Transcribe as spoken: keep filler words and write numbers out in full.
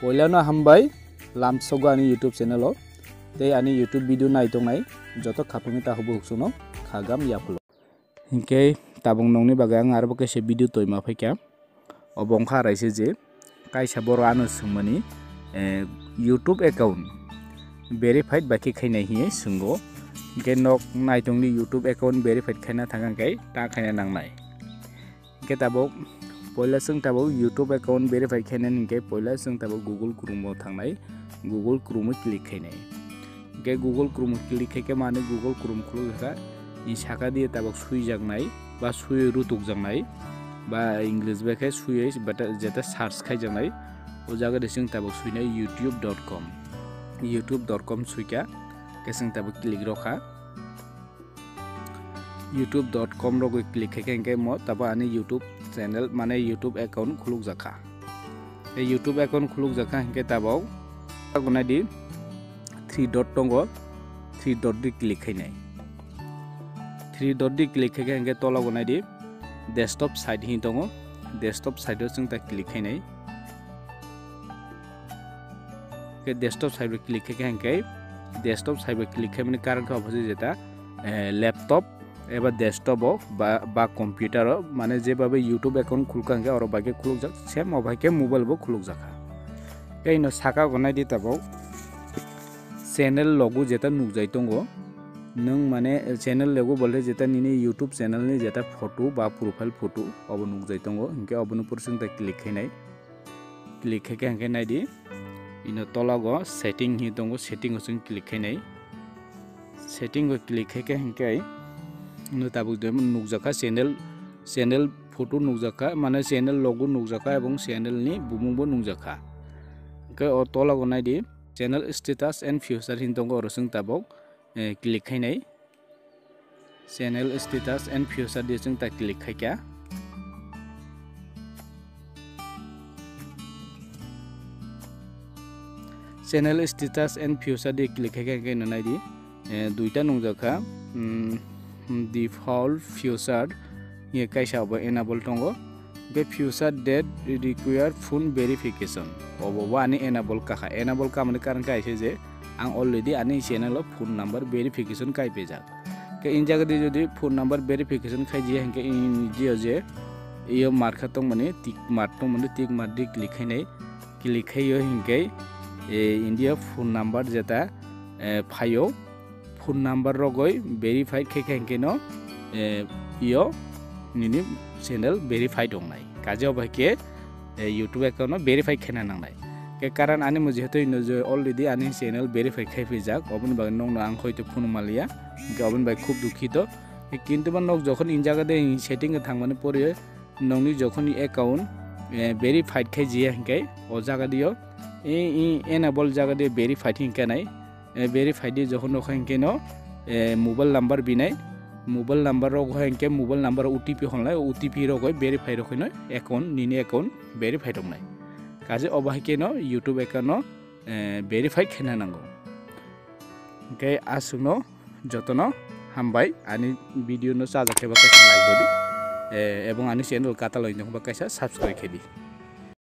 Poilano hambai lamsogo ani YouTube channel o, tei ani YouTube video nai tongnai joto khapangni tahubo huksuno khagam yaphulo. Hinkhe tabuk nokni bagwi ang arbo kaisa video toima phaikha. Obo wngkha araisa je kaisa borok ano swngmani, eh, YouTube account verified bai khe khainai hinwi swnggo. Hinkhe nok naitongni YouTube account verified khaina thangkha hinkhe ta khaina nangnai. Hinkhe tabuk poila chwng tabuk YouTube account verify khainani hinkhe poila chwng tabuk Google Chrome o thangnai, Google Chrome o click khainai. Hinkhe Google Chrome o click khaikhe mani Google Chrome khulukjakha, ni saka diye tabuk swijaknai ba swi rutukjaknai ba English bai khe swiwi bata jeta search khaijaknai, o jaga de chwng tabuk swinai youtube dot com, youtube dot com swikha, khe chwng tabuk click rwkha. youtube dot com rogwi click khaikhe hinkhe mo tabuk ani YouTube channel mane YouTube account khulukjakha. Tei YouTube account khulukjakha hinkhe tabuk tabuk naidi three dot tongo, three dot di click khainai. Three dot di click khaikhe hinkhe tologo naidi desktop site hin tongo, desktop site o chwng ta click khainai. Khe desktop site bai click khaikhe hinkhe desktop site bai click khaimani karon khe obo se jeta, eh, laptop eba desktop o ba, ba computer o mane jeba bai YouTube account khulkha hinkhe oro bai khe khulukjak same obo hai khe mobile bo khulukjakha. Tei ino saka o naidi tabuk channel logo jeta nukjai tongo. Nwng mane channel logo bolte jeta nini YouTube channel ni jeta photo ba profile photo obo nukjai tongo. Hinkhe oboni pore chwng ta click khainai. Click khaikhe hinkhe naidi. Ino tologo setting hi tongo, setting o chwng click khainai. Setting o click khaikhe hinkhe ino tabuk de nukjakha channel, channel photo nukjakha, mane channel logo nukjakha ebong channel ni bumung bo nukjakha. Hinkhe o tologo naidi channel status and future hin tongo, oro chwng tabuk, eh, click khainai. Channel status and future di chwng ta click khaikha. Channel status and future di click khaikha hinkhe ino naidi, eh, duita nungjakha, mm, default future hinkhe kaisa bo enable tongo. Be future date require phone verification. Obo bo ani enable kakha. Enable kamani karon khe aise je ang already ani channel o phone number verification kai pejak. Khe in jaga di jodi phone number verification khai jiya hinkhe in jio je iyo mark kha tongmani tick mark tongmani tick mark di click khainai. Click khaio hinkhe, eh, India phone number jeta, eh, phaio. Phone number rogoi verified khe khe hinkhe no, eh, iyo nini channel verified wngnai. Kaje obo hai khe, eh, YouTube account no verified khena nangnai. Khe karon ani mo jehetu ino je already ani channel verified khai phaijak, oboni bagwi nokno ang hoito phunuk manliya. Hinkhe oboni bai khub dukhito. Kintu ba nok jokhon in jaga de setting o thangmani pore nokni jokhon account, eh, verified khai jiya hinkhe o jaga dio, eh, eh, enable jaga de verified hinkhe nai. Eh, verify di jokhon rokha hinkhe no, eh, mobile number binai, mobile number rok hai hinkhe mobile number O T P honlai, O T P rok hai verify rok hino account, nini account verify roknai. Kaje obo hai khe no YouTube account no, eh, verify khena nango. Hinkhe aswkno jotono hambai, ani video no chajak khe ba kaisa like rwdi, eh, ebong ani channel Kataloi no ba kaisa subscribe khe di.